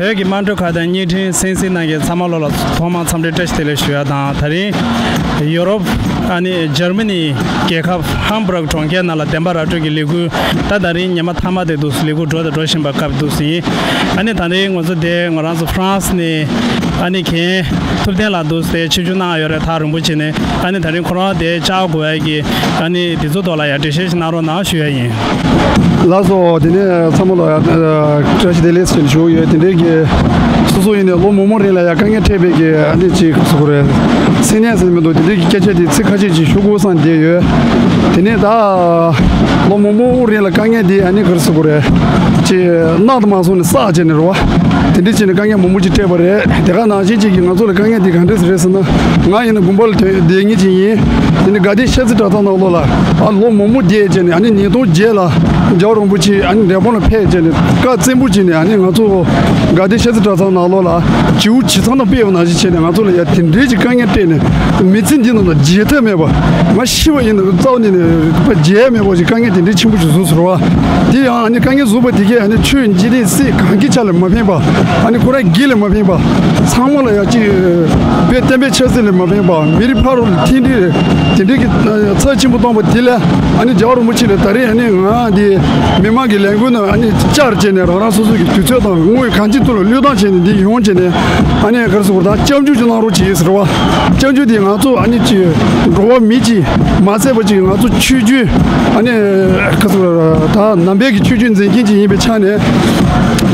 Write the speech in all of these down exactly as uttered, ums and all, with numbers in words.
བོད་ཀྱི་དམངས་ཁྲོད་ཁག་དང་བརྙན་འཕྲིན་གསན་གཟིགས་གནང་མཁན་ཚང་མ་ལོ་ལ་ཐོག་མར་འཚམས་འདྲི་བཀྲ་ཤིས་བདེ་ལེགས་ཞུ་ཡ་དང་། ད་རིང་ཡོ་རོབ་ཨ་ནི་འཇར་མ་ནི་རྒྱལ་ཁབ་ཧམ་བྷུར་གྲོང་ཁྱེར་ནང་ལ་བདེན་པ་ར་སྤྲོད་ཀྱི་ལས་འགུལ་ད་ད་རིང་ཉི་མ་མཐའ་མ་དེ་འདུག་ལས་འགུལ་འགྲོ་དང་འགྲོ་བཞིན་པ་སྐབས་འདུག་ཟིན། ཨ་ནི་ད་རིང་ང་ཚོ་དེ་ང་རང་ཚོ་ཧྥ་རན་སི་ནས་ཨ་ནི་མཁན་ཐུབ་བསྟན་ལགས་འདུག་སྟེ་ཆིབས་བསྒྱུར་གནང་ཡོད་རེད། ཐག་རིང་པོ་བྱས་ནས། ཨ་ནི་ད་རིང་ཁོ་རང་དེ་བཅར་དགོས་ཡ་གི་ཨ་ནི་དེ་ཚོ་ཐོག་ལ་ཡང་འགྲེལ་བཤད་ཞིག་གནང་རོགས་གནང་ཞུ་ཡ་ཡིན། ལགས་སོ། དེ་ནས་ཚང་མ་ལ་ཡང་བཀྲ་ཤིས་བདེ་ལེགས་ཞེས་ཞུ་ཡོད། དེ་འདྲའི་གི་སོ་སོ་ཡིན་ནས་ལོ་མང་པོ་རིང་ལ་ཡང་དཀའ་ངལ་འཕྲད་པའི་གི་ཨ་ནི་ཅིག་སུ་གོ་རེད། སེམས་ནད་ཟེར་མི་འདུག་དེ་འདྲའི་གི་སྐད་ཆ་དེ་ཚིག་ཁ་ཤས་ཅིག་ཞུ་དགོས་བསམ་བསྡད་ཡོད། དེ་ནས་ད་ལོ་མང་པོ་རིང་ལ་དཀའ་ངལ་དེ་ཨ་ནི་ག་རེ་ཟེར་དགོས་རེད། ཅིག་གནག་དུ་མ་སོང་ནས་བསགས་བྱས་ནས་རེད་བ། དེ་འདྲ་བྱས་ནས་དཀའ་ངལ་མང་པོ་ཅིག་འཕྲད་པ་རེད། དེ་ག་ནང་བཞིན་ཅིག་གིས་ང་ཚོ་ལ་དཀའ་ངལ་དེ་ག་འདྲ་ཞིག་རེད་ཟེར་ན། ང་ཡིན་ན་དགོན་པ་ལ་དེ་བསྡད་མཁན་ཅིག་ཡིན། དེ་ནི་དགའ་ལྡན་ཤེས་རྩེ་གྲྭ་ཚང་ནང་ལོགས་ལ་ཨ་ལོ་མང་པོ་བསྡད་བྱས་ནས། ཨ་ནི་ཉིས་སྟོང་བརྒྱད་ལ་རྒྱལ་བ་རིན་པོ་ཆེ་ཨ་ནི་འབྲས་སྤུངས་ལ་ཕེབས་བྱས་ནས་བཀའ་བཙན་པོ་བྱས་ནས། ཨ་ནི་ང་ཚོ་དགའ་ལྡན་ཤེས་རྩེ་གྲྭ་ཚང་ནང་ལོགས་ལ་བྱིའུ་བྱིའུ་ཚང་དང་སྤེལ་བ་ནང་བཞིན་བྱས་ནས། ང་ཚོ་ལ་ཡ་དེ་འདྲའི་ཅིག་དཀའ་ངལ་སྤྲད་ནས། མི་ཚེ་འདི་ནང་ལ་བརྗེད་ཐབས་མེད་པ། ང་ཤི་བ་ཡིན་ན་རྩ་བ་ནས་ནས་བརྗེད་མེད་པ་ཞིག་དཀའ་ངལ་དེ་འདྲའི་ཆེན་པོ་ཞིག་བཟོས་ཟེར་བ། དེ་ཡང་ཨ་ནི་དཀའ་ངལ་བཟོས་པ་དེ་གས་ཨ་ནི་ཆོས་འཇིག་རྟེན་སྲིད་གང་གི་ཆ་ལ་མ་ཕན་པ། ཨ་ནི་ཁོ་རང་སྒེར་ལ་མ་ཕན་པ། ཚང་མ་ལ་ཡ་གཅིག་དཔེ་བསྟན་པའི་ཆབ་སྲིད་ལ་མ་ཕན་པ། མི་རིགས་ཕ་རོལ་ལ་འཐེན་འདྲི་དེ་འདྲའི་གི་ཚབས་ཆེན་པོ་བཏང་པ་དེ་ལ། ཨ་ནི་རྒྱལ་བ་རིན་པོ་ཆེ་ལ་ད་རེས་ཨ་ནི་ང་འདི་མི་མང་གི་ལས་འགུལ་ནང་ཨ་ནི་བཅར་བྱས་ནས། རང་རང་སོ་སོ་གི་དུས་ཚོད་དང་དངོས་གང་ཅིའི་ཐོག་ལ་བློས་བཏང་བྱས་ནས་འདི་ཡོང་བྱས་ནས། ཨ་ནི་ག་རེ་ཟེར་དགོས་རེད། ད་སྐྱབས་འཇུག་ཅིག་གནང་རོགས་བྱེད་ཟེར་བ། སྐྱབས་འཇུག་དེ་ང་ཚོ་ཨ་ནི་ཅིག་འགྲོ་བ་མི་གཅིག་མ་ཚད་པ་ཅིག་ང་ཚོ་ཆོས་བརྒྱུད་ཨ་ནི་ག་རེ་ཟེར་དགོས་རེད། ད་ནང་པའི་གི་ཆོས་བརྒྱུད་འཛིན་མཁན་ཅིག་ཡིན་པའི་ཆ་ནས།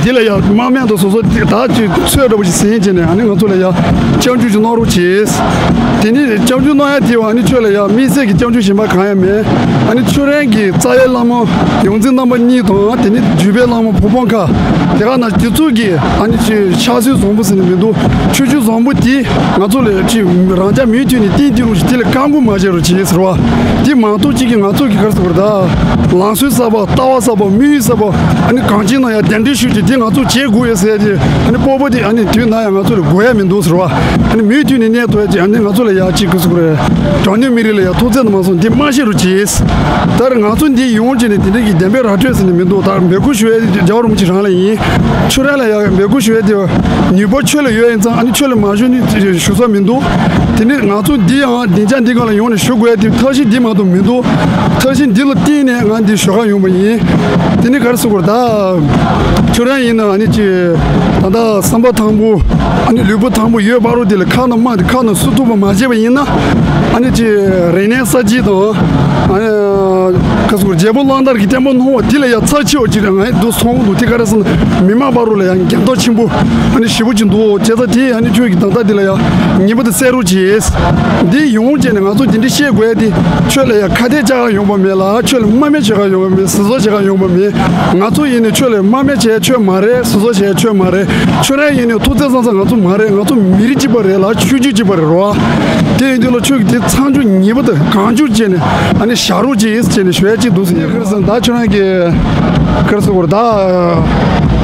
དེ་ལ་ཡ་དམག་མི་དང་སོ་སོ་དེ་ད་ཅིག་ཚོད་འདྲ་པོ་ཞིག་ཟིན་བྱས་ནས། ཨ་ནི་ང་ཚོ་ལ་ཡ་སྐྱབས་འཇུག་ཅིག་གནང་རོགས་བྱེད། དེ་ནི་སྐྱབས་འཇུག་གནང་ཡ་དེ་བ་ནི་ཁྱོད་ལ་ཡ་དམིགས་བསལ་གྱི་སྐྱབས་འཇུག་གཞན་པ་གང་ཡང་མེད། ཨ་ནི་ཁྱོད་རང་གི་རྩ་བའི་བླ་མ་ཡོངས་འཛིན་རྣམ་པ་གཉིས་དང་། དེ་ནི་བརྒྱུད་པའི་བླ་མ་བུ་སྤུན་ཁ་དེ་ག་ན་དེ་ཚོ་གི་ཨ་ནི་ཅིག་ཕྱག་སྲོལ་བཟང་པོ་ཟེར་ནི་མི་འདུག་ཆོས་བརྒྱུད་བཟང་པོ་དེ་ང་ཚོ་ལ་ཅིག་རང་རྐྱ་མུ་མཐུད་ནས་བསྟན་ཏེ་རུ་ཞིག་དེ་ལ་བཀག་འགོག་མ་བྱེད་རོགས་བྱེད་ཟེར་བ། དེ་མ་གཏོགས་ཅིག་གི་ང་ཚོ་གི་ག་རེ་ཟེར་དགོས་རེད། ད་ལམ་སྲོལ་གསར་པ། ལྟ་བ་གསར་པ། དམིགས་ཡུལ་གསར་པ། ཨ་ནི་གངས་ཅན་ནང་ཡང་གདན་འདྲེན་ཞུ་རྒྱུ་དེ་ང་ཚོ་བྱེད་དགོས་ཡོད་ཟེར་ཏེ། ཨ་ནི་སྤོབས་པ་དེ་ཨ་ནི་དུས་ནམ་ཡང་ང་ཚོ་ལ་དགོས་ཡ་མི་འདུག་ཟེར་བ། ཨ་ནི་མུ་མཐུད་ནས་གནས་ཐུབ་ཡ་ཅིག་ཨ་ནི་ང་ཚོ་ལ་ཡ་ཅིག་ག་རེ་ཟེར་དགོས་རེད། གྲངས་ཉུང་མི་རིགས་ལ་ཡ་ཐོག་བརྩེགས་དུ་མ་སོང་འདི་མ་ཤེས་རོགས་གྱིས། ད་རེས་ང་ཚོ་འདི་ཡོང་བྱས་ནས་དེ་འདྲ་གི་བདེན་པའི་ར་སྤྲོད་ཟེར་ནས་མི་འདུག་ད་འབོད་སྐུལ་ཞུ་ཡ་རྒྱལ་བ་རིན་པོ་ཆེ་རང་ལ་ཡིན། ཁྱོད་རང་ལ་ཡ་འབོད་སྐུལ་ཞུ་ཡ་དེ་ནུས་པ་ཁྱོད་ལ་ཡོད་ཡིན་ཙང་། ཨ་ནི་ཁྱོད་ལ་མ་ཞུ་ནི་ཞུ་ས་མི་འདུག་དེ་ནི་ང་ཚོ་འདི་ཡང་སྡིངས་ཆ་འདི་སྒང་ལ་ཡོང་ནས་ཞུ་དགོས་ཡ་དེ་ཐབས་ཤེས་འདི་མ་གཏོགས་མི་འདུག་ཐབས་ཤེས་འདི་ལ་བརྟེན་ནས་ང་འདི་ཞུ་ག་ཡོང་པ་ཡིན། དེ་ནི་ག་རེ་ཟེར་དགོས་རེད། ད་ཁྱོད་རང་ཡིན་ན་ཨ་ནི་ཅི་ད་ལྟ་བསམ་པ་ཐང་པོ། ཨ་ནི་ལུས་པོ་ཐང་པོ་ཡོད་པ་རུ་དེ་ལ་ཁ་ནང་མ་ཁ་ནང་སུ་ཐུག་པ་མ་བྱས་པ་ཡིན་ན། ཨ་ནི་ཅི་རིག་གནས་གསར་བརྗེ་དང་། ཨ་ནི་ག་ཟེར་དགོས། རྒྱལ་པོ་གླང་དར་གྱི་བསྟན་པ་སྣང་བ་དེ་ལ་ཡང་ཚབས་ཆེ་བ་ཅིག་རེད། ང་འདུག་སེ་མཐོང་གི་འདུག་དེ་ག་རེ་ཟེར་ན། མི་མང་བར་རུ་ལ་ཡང་འགལ་ཟླ་ཆེན་པོ་ཨ་ནི་ཞེ་པོ་ཅིག་འདུག་བྱས་ཙང་དེ་ཨ་ནི་ཁྱོད་ཀྱིས་ད་ལྟ་དེ་ལ་ཡང་ངེས་པར་དུ་གསན་རོགས་གྱིས། འདི་ཡོང་བྱས་ནས་ང་ཚོ་དེ་འདྲ་བཤད་དགོས་ཡ་དེ། ཁྱོད་ལ་ཡང་ཁ་གཏད་བཅག་ག་ཡོང་པ་མེད་ལ། ཁྱོད་ལ་དམའ་འབེབས་བྱེད་ག་ཡོང་པ་མེད། ཟུར་ཟ་བྱེད་ག་ཡོང་པ་མེད། ང་ཚོ་ཡིན་ནས་ཁྱོད་ལ་དམའ་འབེབས་བྱེད་ཁྱོད་མ་རེད། ཟུར་ཟ་བྱེད་ཁྱོད་མ་རེད། ཁྱོད་རང་ཡིན་ནས་ཐོག་བརྩེགས་བཟང་ས་ང་ཚོ་མ་རེད། ང་ཚོ་མི་རིགས་གཅིག་པ་རེད་ལ། ཆོས་བརྒྱུད་གཅིག་པ་རེད་རོ། དེ་ཡིན་དུས་ལ་ཁྱོད་ཀྱིས་དེ་མཚམས་འཇོག་ངེས་པར་དུ་གང་མགྱོགས་བྱས་ནས་ཨ་ནི་བཞག་རོགས་གྱིས་ཟེར་ནས་ཞུ་ཡ་གཅིག་འདུག་ཟེར། ཡིན་ཁར་སང་ད་ཁྱོད་རང་གི་ཁར་སོ་གོར་ད་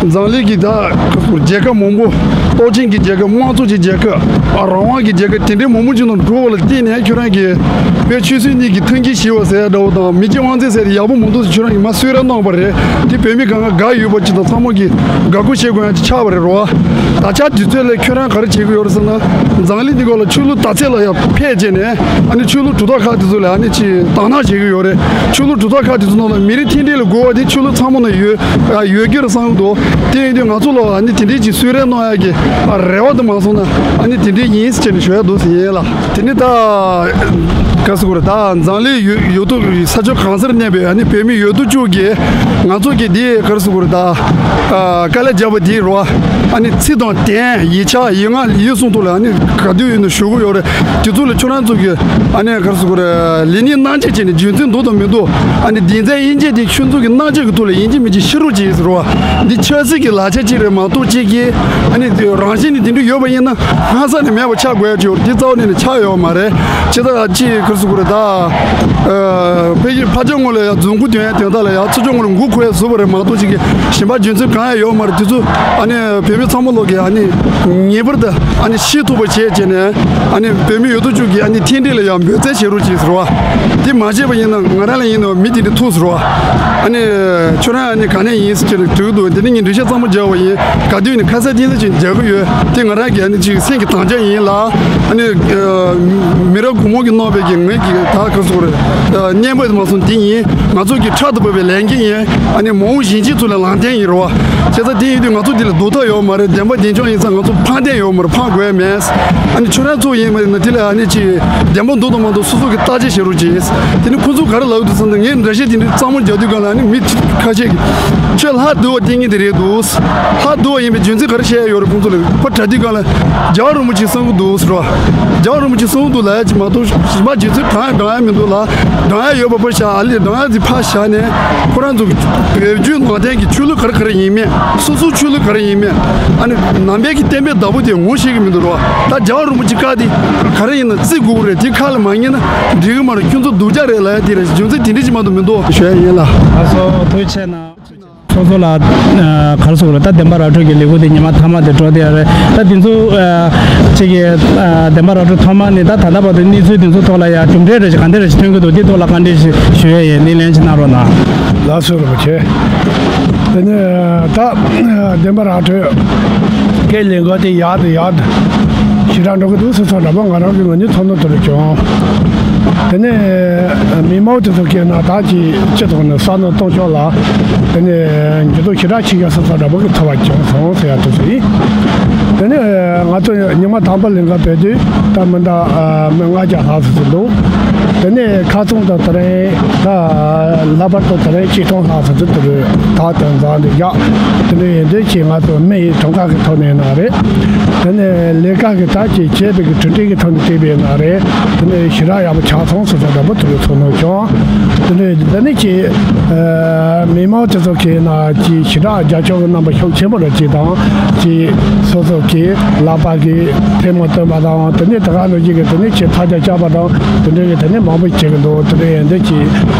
འཛམ་གླིང་གི་ད་ཁར་སོ་གོར་རྒྱལ་ཁབ་མང་པོ། སྟོབས་ཆེན་གྱི་རྒྱལ་ཁབ། དམངས་གཙོ་གྱི་རྒྱལ་ཁབ། ཨ་རང་དབང་གི་རྒྱལ་ཁབ། དེ་འདྲའི་མང་པོ་ཅིག་ནང་འགྲོ་བ་ལ་བརྟེན་ནས་ཁྱོད་རང་གིས་བོད་ཆོལ་གསུམ་གཉིས་ཀྱི་མཐུན་རྐྱེན་ཞི་བ་ཟེར་ཡ་འདྲ་བོ་དང་། མི་སྐྱ་དབང་འཛིན་ཟེར་ཡ་ཡག་པོ་མང་པོ་ཞིག་ཁྱོད་རང་གིས་མར་གསོལ་རས་གནང་བ་རེད། དེ་བོད་མི་གང་ག་དགའ་ཡོད་པ་ཅིག་དང་། ཚང་མ་གིས་དགའ་པོ་བྱེད་དགོས་ཡ་ཅིག་ཆགས་པ་རེད་རོ། ད་ཆ་དུས་ཚོད་ལ་ཁྱོད་རང་ག་རེ་བྱེད་ཀྱི་ཡོད་རེད་ཟེར་ན། འཛམ་གླིང་འདི་ག་ལ་ཆོས་ལུགས་དར་ཚད་ལ་ཡང་ཕེབས་བྱས་ནས། ཨ་ནི་ཆོས་ལུགས་གྲུབ་མཐའ་ཁག་དེ་ཚོ་ལ་ཨ་ནི་ཅིག་དོ་སྣང་བྱེད་ཀྱི་ཡོད་རེད། ཆོས་ལུགས་གྲུབ་མཐའ་ཁག་དེ་ཚོ་ནང་ལ་མི་རིགས་མཐུན་སྒྲིལ་ལ་དགོས་པ་དེ་ཆོས་ལུགས་ཚང་མ་ན་ཡོད། ཨ་ཡོད་རྒྱུ་རེད་བསམ་གྱི་འདུག་དེ་ཡིན་དུས་ང་ཚོ་ལ་ཨ་ནི་དེ་འདྲའི་ཅིག་གསོལ་རས་གནང་ཡ་གི་ཨ་རེ་བ་དུ་མ་སོང་ན། ཨ་ནི་དེ་འདྲའི་ཡིན་ཟེར་བྱས་ནས་ཞུ་ཡ་འདུག་ཟེར་ཡིན་ལ། དེ་ནི་ད་ག་ཟེར་དགོས་རེད། ད་འཛམ་གླིང་ཡུལ་ཡུལ་གྲུ་ས་ཕྱོགས་གང་སར་གནས་པའི་ཨ་ནི་བོད་མི་ཡོད་དོ་ཅོག་གིས་ང་ཚོ་གི་འདི་ག་རེ་ཟེར་དགོས་རེད། ད་ཨ་དཀའ་ལས་བརྒྱབ་པ་འདི་རེད་བ། ཨ་ནི་ཚིག་དང་དོན། ཡིག་ཆ། ཡིག་ངག་ཡིག་གསུམ་ཐོག་ལ་ཨ་ནི་ག་དུས་ཡིན་ན་ཞུ་གི་ཡོད་རེད། དེ་ཚོ་ལ་ཁྱོད་རང་ཚོ་གི་ཨ་ནི་ག་རེ་ཟེར་དགོས་རེད། ལས་སྣེ་གནང་བྱས་བྱས་ནས་རྒྱུ་མཚན་འདུག་དང་མི་འདུག་ཨ་ནི་སྡིངས་ཆའི་དབྱེ་འབྱེད་དེ་ཁྱོད་ཚོ་གི་གནང་བྱས་ཀྱི་ཐོག་ལ་ཡིན་གཅིག་མིན་གཅིག་ཤེས་རོགས་གྱིས་ཟེར་བ། འདི་ཆབ་སྲིད་ཀྱི་ལག་ཆ་གཅིག་རེད་མ་གཏོགས། གཅིག་གིས་ཨ་ནི་རང་བཞིན་ནས་དེ་འདྲ་ཡོད་པ་ཡིན་ན། སྔ་ས་ནས་མེད་པ་ཆགས་དགོས་ཡ་ཅིག་ཡོད་རེད། དེ་རྩ་བ་ནས་ནས་ཆགས་ཡོད་མ་རེད། ཇི་ལྟར་ཅིག་ག་རེ་ཟེར་དགོས་རེད། ད་ཨ་ དེ་ཕར་ཕྱོགས་ངོས་ལ་ཡང་རྫུན་རྐུ་དོན་ཡང་དོན་དག་ལ་ཡང་ཚུར་ཕྱོགས་ངོས་ལ་མགོ་འཁོར་ཡ་བཟོ་བ་རེད་མ་གཏོགས་ཅིག་གི་གཞན་པ་རྒྱུ་མཚན་གང་ཡང་ཡོད་མ་རེད། དེ་ཚོ་ཨ་ནི་བོད་མི་ཚང་མ་ལོག་གི་ཨ་ནི་ངེས་པར་དུ་ཨ་ནི་ཤེས་ཐུབ་པ་བྱས་བྱས་ནས་ཨ་ནི་བོད་མི་ཡོད་དོ་ཅོག་གི་ཨ་ནི་མཐུན་སྒྲིལ་ལ་ཡང་འབོད་སྐུལ་བྱེད་རོགས་གྱིས་ཟེར་བ། དེ་མ་བྱས་པ་ཡིན་ན་ང་རང་ལ་ཡིན་ན་མི་དེ་འདྲ་ཐུག་ཟེར་བ། ཨ་ནི་ཁྱོད་རང་ཨ་ནི་ག་ནས་ཡིན་ཟེར་གྱི་འདྲི་གི་འདུག་དེ་ནི་ངས་འགྲེལ་བཤད་གཙང་མ་རྒྱག་པ་ཡིན། ག་དུས་ནི་ཁ་གསལ་གཏིང་ཟབ་ཅིག་རྒྱག་གི་ཡོད། དེ་ང་རང་གི་ཨ་ནི་ཅིག་སེམས་ཀྱི་དམ་བཅའ་ཡིན་ལ། ཨ་ནི་མི་རབས་གོང་མ་གི་གནང་བའི་གི་ངའི་གི་ད་ག་ཟེར་དགོས་རེད། གཉེན་པོ་དེ་མ་སོང་འདི་ཡིན། ང་ཚོ་གི་ཕྲག་ཏུ་བབས་པའི་ལས་འགན་ཡིན། ཨ་ནི་མ་འོངས་གཞོན་སྐྱེས་ཚོ་ལ་ལམ་སྟོན་ཡིན་རོ། བྱས་ཙང་དེ་ཡིན་དུས་ང་ཚོ་འདི་ལ་ལྡོག་ཐབས་ཡོད་མ་རེད། བདེན་པ་བདེན་འཇོག་ཡིན་ཙང་ང་ཚོ་ཕངས་སྟེ་ཡོད་མ་རེད། ཕངས་དགོས་མེད། ཨ་ནི་ཁྱོད་རང་ཚོ་ཡིན་མ་ཡིན་ན་དེ་ལ་ཨ་ནི་ཅི་བདེན་པ་འདུག་དང་མ་འདུག་སོ་སོ་གི་བརྟག་དཔྱད་བྱེད་རོགས་གྱིས། དེ་ནི་ཁོ་ཚོ་ག་རེ་ལབ་འདུག་བསམ་ན་ངས་འགྲེལ་བཤད་དེ་འདྲ་གཙང་མ་རྒྱག་དུས་གང་ལ་ཨ་ནི་མི་ཁ་ཤས་ཀྱིས་ཁྱོད་ལྷ་སྡུག་པ་བསྟེན་མཁན་དེ་རེད་འདུག་ལྷ་སྡུག་པ་ཡིན་པའི་རྒྱུ་མཚན་ག་རེ་བཤད་ཡ་ཡོད་རེད། ཁོང་ཚོ་ལ་ཕར་དྲ་དུས་གང་ལ་རྒྱལ་བ་རིན་པོ་ཆེ་གསུང་གི་འདུག་ཟེར་བ། རྒྱལ་བ་རིན་པོ་ཆེ་གསུང་གི་འདུག་ལབ་ཡ་ཅིག་མ་གཏོགས་གཞན་པ་རྒྱུ་མཚན་གང་ཡང་འདྲང་ཡ་མི་འདུག་ལ། འདྲང་ཡ་ཡོད་པ་ཕར་བཞག་ཨ་ལས་འདྲང་ཡ་ཅིག་ཕར་བཞག་ནས་ཁོ་རང་ཚོ་བོད་བརྒྱུད་ནང་བསྟན་གྱི་ཆོས་ལུགས་ག་རེ་ག་རེ་ཡིན་མིན། སོ་སོའི་ཆོས་ལུགས་ག་རེ་ཡིན་མིན། ཨ་ནི་ནང་པའི་གི་བསྟན་པའི་བདག་པོ་དེ་ངོ་ཤེས་ཀྱི་མི་འདུག་རོ། ད་རྒྱལ་བ་རིན་པོ་ཆེ་བཀའ་དེ་ག་རེ་ཡིན་ན་བརྩི་དགོས་ཀྱི་རེད། དེ་ཁ་ལ་མ་ཉན་ན་འགྲིག་གི་མ་རེད། ཁྱོད་ཚོ་སྡུག་ཅག་རེད་ལབ་ཡ་དེ་རེད། རྒྱུ་མཚན་དེ་འདྲ་ཅིག་མ་གཏོགས་མི་འདུག་ཞུ་ཡ་ཡིན་ལ། ལགས་སོ། ཐུགས་རྗེ་ཆེ་གནང་། ཚོགས་གཙོ་ལགས། ཨ། ག་རེ་ཟེར་དགོས་རེད། ད་བདེན་པ་ར་སྤྲོད་ཀྱི་ལས་འགུལ་དེ་ཉི་མ་མཐའ་མ་དེ་འགྲོ་བསྡད་ཡོད་རེད། ད་དེ་ཚོ་ཨ། ཅིག་གི་ཨ། བདེན་པ་ར་སྤྲོད་ཐོག་མ་ནས་ད་ད་ལྟ་བར་དུ་གནས་ཚུལ་དེ་ཚོ་ཐོག་ལ་ཡ་གྲུབ་འབྲས་རེ་ཞིག་ག་འདྲ་རེ་ཞིག་ཐོན་གྱི་འདུག་དེ་ཐོག་ལ་བཀའ་འདྲི་ཞིག་ཞུ་ཡས་ཡིན། གླེང་སློང་ཅིག་གནང་རོགས་གནང་། ལགས་སོ། རིན་པོ་ཆེ། དེ་ནས་ད་བདེན་པ་ར་སྤྲོད་ཀྱི་ལས་འགུལ་དེ་ཡག་དང་ཡག་དང་ཞེ་དྲག་འགྲོ་གི་འདུག་ཟེར་ཚོ་འདྲ་པོ་ང་རང་གི་ངོས་ནས་ཚོར་སྣང་དེ་འདྲ་བྱུང་། དེ་ནས་མི་མང་དེ་ཚོ་གིས་ན་ད་ཅིག་སྤྱི་ཚོགས་ནས་བསམ་བློ་གཏོང་ཕྱོགས་ལ་དེ་ནས་འགྱུར་ལྡོག་ཞེ་དྲག་ཕྱིན་ཡོད་ས་ཚོ་འདྲ་པོ་གི་ཚོར་བ་བྱུང་སོང་ཟེར་ཡ་དེ་ཚོ་ཡིན། དེ་ནས་ང་ཚོ་ཉི་མ་དང་པོ་ལས་འགུལ་སྤེལ་དུས་ད་མི་འདྲ་མི་ལྔ་བརྒྱ་ལྷག་ཙམ་ཞིག་འདུག་དེ་ནས་ཁ་སང་དང་དེ་རིང་ད་ལྷག་པར་དུ་དེ་རིང་ཆིག་སྟོང་ལྷག་ཙམ་དུ་དེ་རུ་ད་དོན་བཟང་དུ་བཞག་དེ་འདྲ་ཡིན་དུས་ཀྱི་ང་ཚོ་མི་ཡི་གྲངས་ཀ་གི་ཐོག་ནས་ན་རེད། དེ་ནས་ལས་ཀ་གི་ད་ཀྱི་བྱས་པའི་གི་གྲུབ་འབྲས་ཀྱི་ཐོག་ནས་བལྟས་པས་ན་རེད། དེ་ནས་ཞེ་དྲག་ཡག་པོ་ཆགས་སོང་ཟེར་ས་འདྲ་པོ་དེ་རུ་ཚོར་སྣང་བྱུང་། དེ་ནས་འདི་ནས་ཀྱི་མི་མང་དེ་ཚོ་གི་ན་ཀྱི་ཞེ་དྲག་རྒྱབ་སྐྱོར་གྱི་རྣམ་པ་ཤུགས་ཆེན་པོ་རེད་ཅིག་དང་ཀྱི་སོ་སོ་གི་ལག་པ་གི་ཐལ་མོ་སྟོན་པ་དང་དེ་ནས་དེ་ག་ནང་བཞིན་གྱི་དེ་ནས་ཀྱི་ཐག་རྒྱ་བཅག་པ་དང་དེ་འདྲ་གི་དེ་ནས་མང་པོ་བྱེད་གི་འདུག་དེ་འདྲ་ཡིན་དུས་ཀྱི་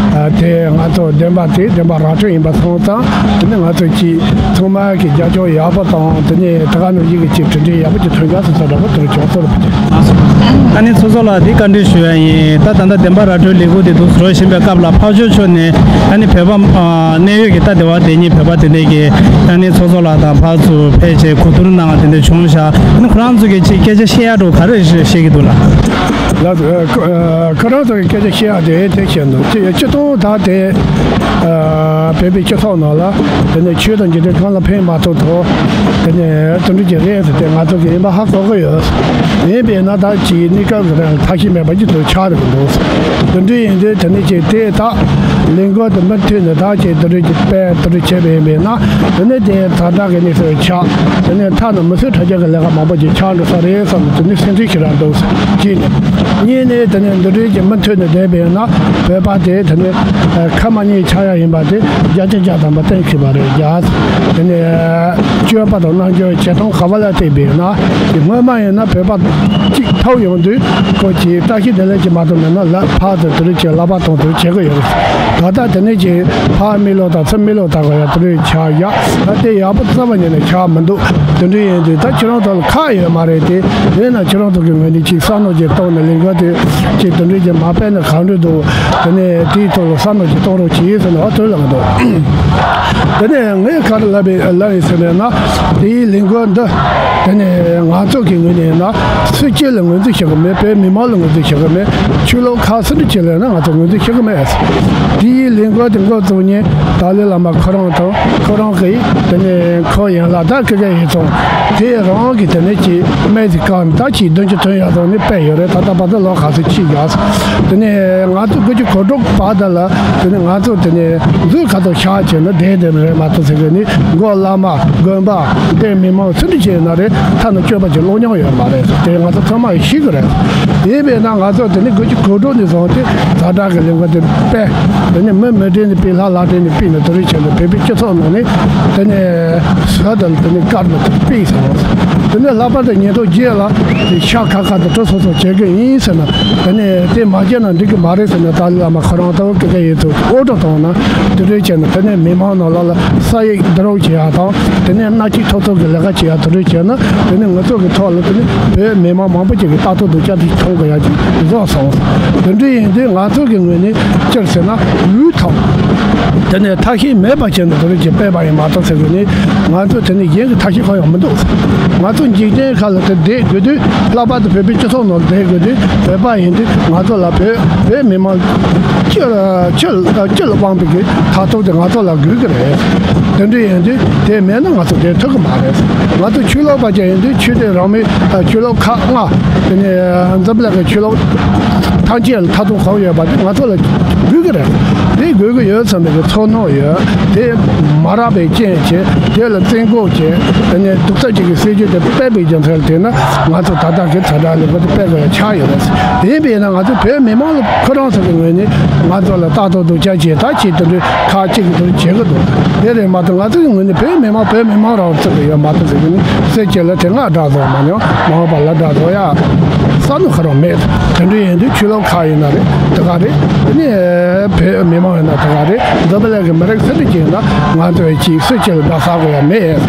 དེ་ང་ཚོ་བདེན་པ་དེ་བདེན་པ་ར་སྤྲོད་ཡིན་པ་སོང་ཙང་དེ་ནས་ང་ཚོ་ཀྱི་ཚང་མ་གི་རྒྱབ་སྐྱོར་ཡག་པོ་དང་དེ་ནས་དེ་ག་ནང་བཞིན་གྱི་ཀྱི་གྲུབ་འབྲས་ཡག་པོ་ཅིག་ཐོན་རྒྱུ་སོ་སོ་འདྲ་པོ་དེ་རུ་བྱུང་སོང་། ཨ་ནི་ཚོགས་གཙོ་ལགས་འདི་བཀའ་འདྲི་ཞུ་ཡ་ཡིན། ད་ད་ལྟ་བདེན་པ་ར་སྤྲོད་ལས་འགུལ་དེ་འདུག་འགྲོ་བཞིན་པའི་སྐབས་ལ་ཕར་ཕྱོགས་ཕྱོགས་ནས་ཨ་ནི་བོད་པ་ཨ་གནད་ཡོད་ཀྱི་ད་སྡེ་བ་སྡེ་གཉིས་བོད་པ་དེ་འདྲས་ཀྱི་ཨ་ནི་ཚོགས་གཙོ་ལགས་དང་ཕར་ཚུར་ཕེབས་བྱས་གོ་བསྡུར་གནང་བ་དེ་འདྲ་བྱུང་ཤག་ཨ་ནི་ཁོ་རང་ཚོ་གི་ཅིག་སྐད་ཆ་བཤད་ཡ་འགྲོ་ག་རེ་བཤད་ཀྱི་འདུག་ལགས། ལགས་སོ། ཁོ་རང་ཚོ་གི་སྐད་ཆ་བཤད་ཡ་དེ་དེ་བཤད་འདུག་སྤྱི་སྤྱི་སྟོང་དག་དེ་བོད་པའི་སྤྱི་ཚོགས་ནང་ལ་དེ་ནས་ཆོས་དང་འཇིག་རྟེན་གང་ལ་ཕན་མ་ཐོགས་ཐོགས་དེ་ནས་དེ་འདྲ་ཅིག་རེད་ཟེར་ཏེ་ང་ཚོ་གི་ཡིན་པ་ཧ་གོ་གི་ཡོད། ཡིན་པས་ན་ད་ཅིག་གནས་སྐབས་ཀྱི་རིང་ཐབས་ཤེས་མེད་པ་ཅིག་ཏུ་ཆགས་རེད་འདུག་དེ་འདྲ་ཡིན་དུས་དེ་ནས་ཅིག་དེ་དག་ལས་འགུལ་དུ་མུ་མཐུད་ནས་ད་ཅིག་དེ་འདྲ་ཅིག་སྤེལ་དེ་འདྲ་བྱས་པ་ཡིན་པས་ན་དེ་ནས་དེ་ཛ་དྲག་གི་གནས་སུ་ཆགས། དེ་ནས་མཐའ་ན་མི་ཚེ་དྲ་རྒྱ་གི་ལས་ཀ་མང་པོ་ཅིག་ཆགས་འགྲོ་ས་རེད་བསམ་ནས་དེ་ནས་སེམས་ཁྲལ་ཞེ་དྲག་འདུག་གཅིག་ནས། གཉིས་ནས་དེ་ནས་འདི་འདྲའི་ཅིག་མུ་མཐུད་ནས་བསྡད་པས་ན་བོད་པ་དེ་དེ་ནས་ཁ་མ་ཉན་ཆགས་ཡ་ཡིན་པ་དེ་བརྒྱ་ཆ་བརྒྱ་ཐམ་པ་གཏན་འཁེལ་བ་རེད། རྒྱ་དེ་ནས་སྤྱོད་པ་དང་རྣམ་འགྱུར་བྱེད་སྟངས་ག་བ་ལ་བལྟས་པས་ན་དེ་སྔོན་མ་ཡིན་ན་བོད་པ་གཅིག་ཐོབ་ཡོང་དུས་ཁོ་ཀྱིས་བཀྲ་ཤིས་བདེ་ལེགས་ཀྱི་མ་གཏོགས་མེད་ན་ལ་ཕར་དུ་དེ་རིགས་ཀྱི་ལག་པ་གཏོང་དེ་རིགས་བྱེད་ཀྱི་ཡོད་རེད། ད་ལྟ་དེ་ནས་ཀྱི་ཕར་མི་ལོག་དང་ཚུར་མི་ལོག་དང་ག་ཡ་དེ་རིགས་ཆགས་ཡ་ད་དེ་ཡག་པོ་རྩ་བ་ཉིད་ནས་ཆགས་མི་འདུག་དེ་འདྲ་ཡིན་དུས་ད་ཁྱེད་རང་ཚོ་ལ་ཁག་ཡོད་མ་རེད་དེ། ཡིན་ན་ཁྱེད་རང་ཚོ་གི་ངོས་ནས་ཅིག་བསམ་བློ་ཅིག་གཏོང་ནས་ལས་འགུལ་དེ་ཅིག་དེ་འདྲ་ཅིག་མ་སྤེལ་ན་གང་འདྲ་འདུག་དེ་ནས་དེའི་ཐོག་ལ་བསམ་བློ་ཅིག་གཏོང་རོགས་གྱིས་ཟེར་ནས་ཨ་ཐོན་ལ་འདུག་དེ་ནས་ངས་ག་རེ་ལབ་པའི་ལབ་ཡིན་ཟེར་ན་དེའི་ལས་འགུལ་འདི་དེ་ནས་ང་ཚོ་གི་ངོས་ནས་ཡིན་ན་སུ་གཅིག་ལ་ངོས་འཛིན་བྱེད་གི་མེད། བོད་མི་མང་ལ་ངོས་འཛིན་བྱེད་གི་མེད། ཆོས་ལུགས་ཁག་སུ་འདྲ་ཅིག་ལ་ཡིན་ན་ང་ཚོ་ངོས་འཛིན་བྱེད་གི་མེད། དེའི་ལས་འགུལ་དེ་འགོ་བཙུགས་ཉིན་ཏཱ་ལའི་བླ་མ་ཁོ་རང་དང་ཁོ་རང་གི་དེ་ནས་ཁོ་ཡན་ལག་ད་ཀི་ཀ་ཡིན་སོང་། དེ་རང་གི་དེ་ནས་ཀྱི་སྨན་ཟིག་བཀག་ནས་ད་ཅིག་བདུན་ཅུ་ཐོན་ཡག་སོང་ནས་སྤེལ་ཡོད་རེད། ད་ལྟ་བར་དུ་ལོ་ཁ་ཤས་ཅིག་ཡག་སོང་། དེ་ནས་ང་ཚོ་དགུ་བཅུ་གོ་དྲུག་བར་དུ་ལ་དེ་ནས་ང་ཚོ་དེ་ནས་འཛུལ་ཁ་ཐོག་ཤག་བྱས་ན་བདེ་བདེ་རེད་མ་གཏོགས་ཟེར་གི་ནི་མགོ་བླ་མ་དགོན་པ་དེ་མི་མང་སུ་འདྲ་བྱས་ན་རེད། ཐ་ན་སྤྱོད་པ་ཅིག་ཀློག་མྱོང་ཡོད་མ་རེད། དེ་ང་ཚོ་ཚང་མ་ཤེས་གི་རེད། ཡིན་པས་ན་ང་ཚོ་དེ་ནི་དགུ་བཅུ་གོ་དྲུག་ནས་བཟུང་སྟེ་ཛ་དྲག་གི་ལས་འགུལ་དེ་སྤེལ། དེ་ནི་མི་མི་གྲལ་ནས་སྤེལ། ལྷ་ལྷ་གྲལ་ནས་སྤེལ་ནས་དེ་རིགས་བྱས་ནས་བོད་པའི་སྤྱི་ཚོགས་ནང་ནས་དེ་ནས་ཟོལ་དང་དེ་ནས་དཀར་ནས་དེ་སྤེལ་ དེ་ནས་ལྷག་པར་དུ་ཉིས་སྟོང་བརྒྱད་ལ་དེ་ཤ་ཁ་ཁ་དང་གྲི་སོ་སོ་བྱེད་ཀྱི་ཡིན་ཟེར་ན། དེ་ནས་དེ་མ་བྱས་ན་འགྲིག་གི་མ་རེད་ཟེར་ན། ཏཱ་ལའི་བླ་མ་ཁོ་རང་དང་ཀི་ཀ་ཡེ་ཚོ་ཨོ་ཏོ་བཏང་ན་དེ་འདྲའི་བྱས་ན། དེ་ནས་མི་མང་ནང་ལ་ལ་ས་ཡིག་བསྡུ་རུབ་བྱེད་ཡག་དང་། དེ་ནས་མནའ་སྐྱེལ་ཐོབ་ཐང་གི་ལས་ཀ་བྱེད་ཡག་དེ་འདྲའི་བྱས་ན། དེ་ནས་ང་ཚོ་གི་ཐོག་ལ་དེ་ནས་བོད་མི་མང་མང་པོ་ཅིག་གི་ལྟ་རྟོག་སྡུག་ཅག་དེ་མཐོང་གི་ཡག་ཅིག་བཟོ་སོང་། དེ་འདྲ་ཡིན་དུས་ང་ཚོ་གི་ངོས་ནས་སྤྱིར་ཟེར་ན་འོས་ཐོབ། དེ་ནས་ཐབས་ཤེས་མེད་པ་བྱས་ན་དེ་འདྲ་ཅིག་སྤེལ་བ་ཡིན་མ་གཏོགས་ཟེར་གི་ནི། ང་ཚོ་དེ་ནས་གཞན་གྱི་ཐབས་ཤེས་གང་ཡང་མི་འདུག། ང་ཚོ་འཇིག་རྟེན་ཁ་ལ་དེ་བསྡད་དགོས་དུས། ལྷག་པར་དུ་བོད་པའི་སྤྱི་ཚོགས་ནང་བསྡད་དགོས་དུས། བོད་པ་ཡིན་དུས་ང་ཚོ་ལ་བོད་བོད་མི་མང་སྤྱི་ལ་སྤྱི་ལ་སྤྱི་ལ་དབང་བའི་གི་ཐ་ཐོབ་དེ་ང་ཚོ་ལ་དགོས་ཀྱི་རེད། དེ་འདྲ་ཡིན་དུས་དེ་མེད་ན་ང་ཚོ་བསྡད་ཐུབ་ཀྱི་མ་རེད། ང་ཚོ་ཆོས་ལུགས་པ་ཅིག་ཡིན་དུས་ཆོས་དད་རང་མོས་ཆོས་ལུགས་ཁག་ལྔ། དེ་ནས་འཛམ་བུ་གླིང་གི་ཆོས་ལུགས་ཐམས་ཅད་ལ་ཐ་ཐོབ་གང་ཡོད་པ་དེ་ང་ཚོ་ལ་དགོས་ཀྱི་རེད། དེ་དགོས་ཀྱི་ཡོད་བསམ་པའི་གི་ཚོར་སྣང་ཡོད། དེ་མ་རག་པའི་རྐྱེན་བྱས། དེ་ལ་བཙན་འགོག་བྱས། དེ་ནས་སྡུག་རྩུབ་ཅིག་གི་སྲིད་ཇུས་དེ་སྤེལ་བའི་རྒྱུ་མཚན་ལ་བརྟེན་ན། ང་ཚོ་ད་ལྟ་གི་ཚ་དྲག་ལས་འགུལ་དེ་སྤེལ་དགོས་ཡ་ཆགས་ཡོད་རེད། དེ་ཡིན་པས་ན་ང་ཚོ་བོད་མི་མང་ལ་ཁོ་རང་ཚོ་གི་ངོས་ནས་ང་ཚོ་ལ་ལྟ་རྟོག་སྡུག་ཅག་བྱས། ད་ཅིག་དེ་འདྲའི་ཁག་ཅིག་གི་དེ་འདྲ་བྱེད་གི་འདུག། དེ་རེད་མ་གཏོགས་ང་ཚོ་གི་ངོས་ནས་བོད་མི་མང་བོད་མི་མང་རང་ཚོ་གི་ཡོད་མ་གཏོགས་ཟེར་གི་ནི། སྲིད་སྤྱི་ལ་དེ་སྔ་དགྲ་བཟོ་མ་མྱོང་། མ་འོངས་པ་ལ་དགྲ་བཟོ་ཡ་བསམ་བློ་ཁོ་རང་མེད། དེ་འདྲ་ཡིན་དུས་ཆོས་ལུགས་ཁག་ཡིན་ན་རེད། དེ་ག་རེད། དེ་ནས་བོད་མི་མང་ཡིན་ན་དེ་ག་རེད། འཛམ་བུ་གླིང་གི་མི་རིགས་སུ་འདྲ་ཅིག་ཡིན་ན་ང་ཚོ་ཅིག་སྲིད་སྤྱི་ལ་དགྲ་ཟ་དགོས་ཡ་མེད།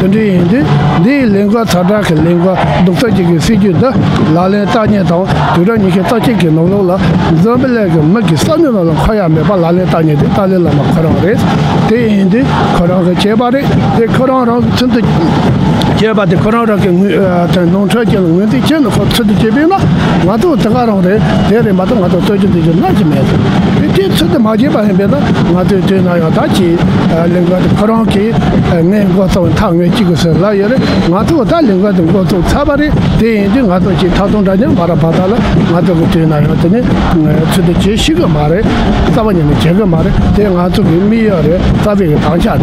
དེ་འདྲ་ཡིན་དུས་འདིའི་ལས་འགུལ་ཚ་དྲག་གི་ལས་འགུལ་སྡུག་རྩུབ་ཅིག་གི་སྲིད་ཇུས་འདི་ལག་ལེན་བསྟར་མཁན་དང་། དུས་རབས་ཉི་ཤུ་རྩ་གཅིག་གི་ནང་ལོགས་ལ་འཛམ་བུ་གླིང་གི་མི་གི་བསམ་བློའི་ནང་ལ་འཁོར་ཡ་མེད་པ་ལག་ལེན་བསྟར་མཁན་དེ་ཏཱ་ལའི་བླ་མ་ཁོ་རང་རེད། དེ་ཡིན་དུས་ཁོ་རང་གིས་བྱས་པ་རེད། དེ་ཁོ་རང་རང་གི་ཚུལ་དུ་བྱས་པ་དེ་ཁོ་རང་རང་གི་ངོས་ཨ་དེ་ནོར་འཁྲུལ་ཅན་ལ་ངོས་འཛིན་བྱས་ནས་ཁོ་ཚུལ་དུ་བྱས་པས་ན། ང་ཚོ་དེ་ག་རང་རེད། དེ་རེད་མ་གཏོགས་ང་ཚོ་རྩོད་རྒྱུ་འདི་རྒྱུ་ནམ་ཞིག་མེད། དེ་དེ་ཚུལ་དུ་མ་བྱས་པ་ཡིན་པས་ན། ང་ཚོའི་དུས་ན་ཡང་ད་ཅིག་ཨ་ལས་འགུལ་དེ་ཁོ་རང་གིས་ཨ་ངས་འགོ་བཙུགས། མཐའ་ངས་གཅིག་དགོས་ཟེར་ལབ་ཡོད་རེད། ང་ཚོ་ད་ལས་འགུལ་དེ་འགོ་བཙུགས་ཚར་བ་རེད། དེ་ཡིན་དུས་ང་ཚོ་ཅིག་ཐག་ཐུང་འདྲ་མཉམ་མ་རག་བར་དག་ལ། ང་ཚོ་གི་དུས་ན་ཡང་དེ་ནི་ཚུལ་དུ་བྱེད་ཤེས་གི་མ་རེད། རྩ་བ་ཉིད་ནས་བྱེད་གི་མ་རེད། དེ་ང་ཚོ་གི་དམིགས་ཡུལ་རེད། རྩ་བའི་གི་དམ་བཅའ་